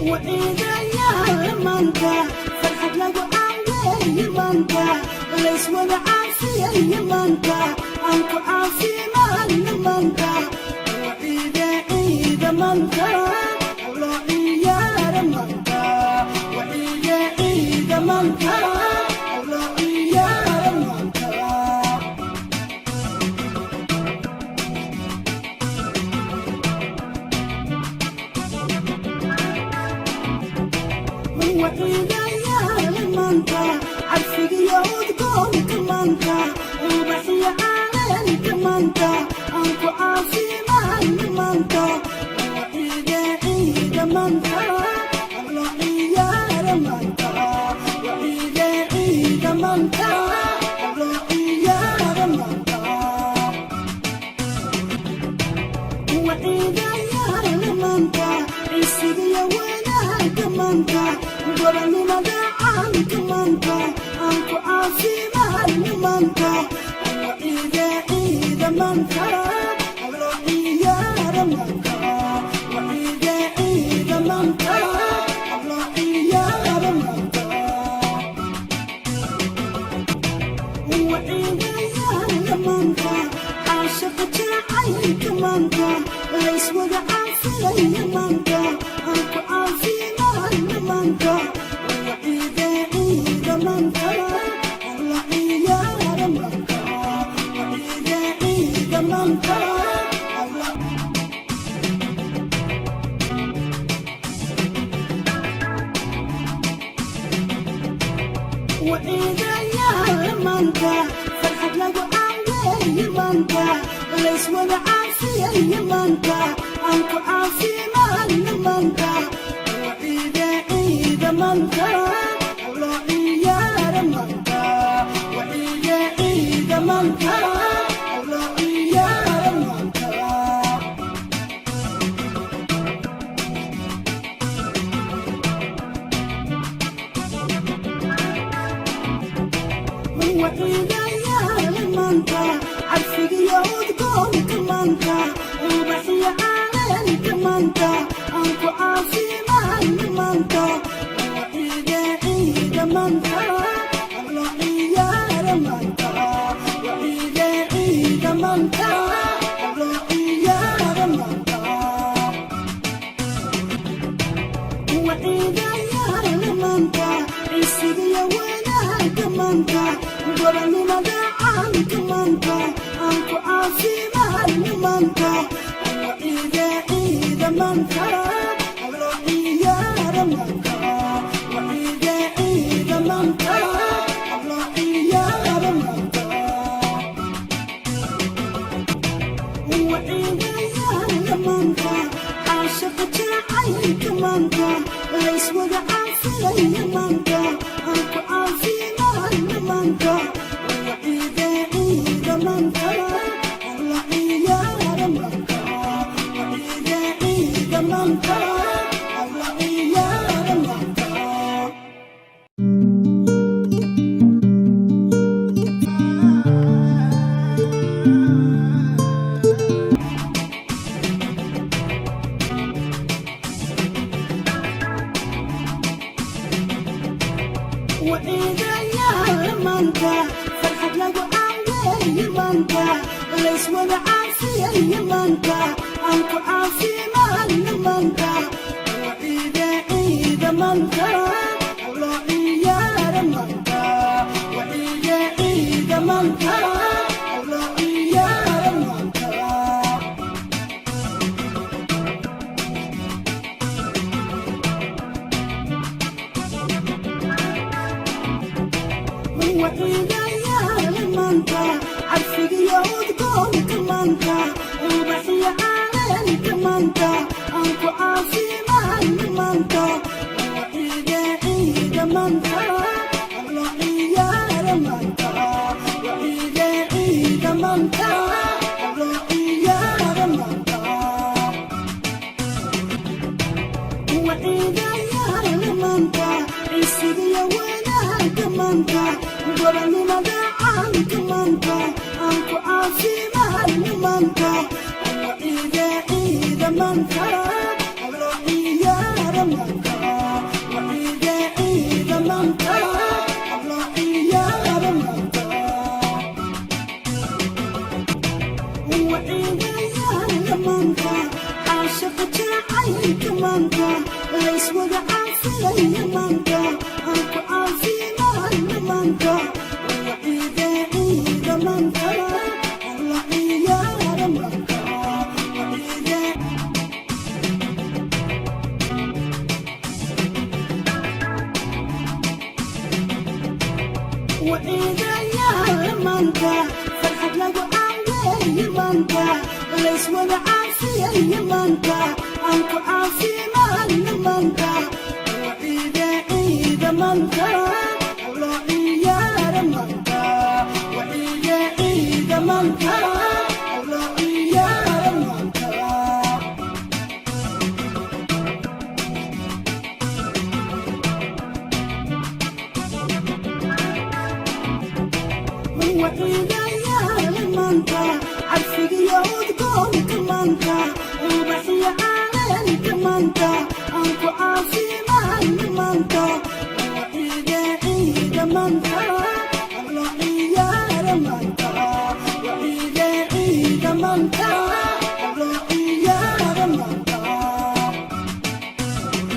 Waciidayaal maanta, farxad lagu caweeye maanta, layswada caafiyaya maanta, aan ku caafimaadna maanta. Waciide ciida maanta, loo ciyaara maanta. Waciide ciida maanta, loo ciyaara maanta. Waciidayaal maanta, carfigiyo udgoonka maanta, ubaxyo caleenta maanta, aan ku caafimaadna maanta. Waciide ciida maanta, loo ciyaara maanta. Waciide ciida maanta, loo ciyaara maanta. Waciidayaal maanta, cisigiyo wanaagga maanta, gobolnimada caanka maanta, aan ku caafimaadna maanta. Waciide ciida maanta, loo ciyaara maanta. Waciide ciida maanta, loo ciyaara maanta. Waciidayaal maanta, caashaqa jacaylka maanta, layswada caafiyaya maanta, aan ku caafimaadna maanta. Waciide ciida maanta, la ciyaara maanta. Waciide ciida maanta, la. Waciidayaal maanta, farxad lagu caweeye maanta, layswada caafiyaya maanta, aan ku caafimaadna maanta. Waciide ciida maanta, loo ciyaara maanta. Waciide ciida maanta, loo ciyaara maanta. Waciidayaal maanta, carfigiyo udgoonka maanta, ubaxyo caleenta maanta, aan ku caafimaadna maanta. Waciide ciida maanta, loo ciyaara maanta. Waciide ciida maanta, loo ciyaara maanta. Waciidayaal maanta, cisigiyo wanaagga maanta, gobolnimada caanka maanta, aan ku caafimaadna maanta. Waciide ciida maanta, loo ciyaara maanta. Waciide ciida maanta, loo ciyaara maanta. Waciidayaal maanta, caashaqa jacaylka maanta, layswada caafiyaya maanta, aan ku caafimaadna maanta. Waciide ciida maanta, la ciyaara maanta. Waciide ciida maanta, la ciyaara maanta. Waciidayaal maanta, farxad lagu caweeye maanta, layswada caafiyaya maanta, aan ku caafimaadna maanta. Waciide ciida maanta, loo ciyaara maanta. Waciide ciida maanta, loo ciyaara maanta. Waciidayaal maanta, carfigiyo udgoonka maanta, ubaxyo caleenta maanta, aan ku caafimaadna maanta. Waciide ciida maanta, loo ciyaara maanta. Waciide ciida maanta, loo ciyaara maanta. Waciidayaal maanta, cisigiyo wanaagga maanta, gobolnimada caanka maanta, aan ku caafimaadna maanta. Waciide ciida maanta, loo ciyaara maanta. Maanta, caashaqa jacaylka maanta, layswada caafiyaya maanta, aan ku caafimaadna maanta. Waa ciide, ciida maanta, alla ciyaara maanta. Waa ciide. Waciidayaal maanta, farxad lagu caaweeye maanta, layswada caafiyaya maanta, aan ku caafimaadna maanta. Waciide, ciida maanta, loo ciyaara maanta. Waciide, ciida maanta, loo ciyaara maanta. Waciidayaal maanta, carfigiyo udgoonka maanta, ubaxyo caleenta maanta.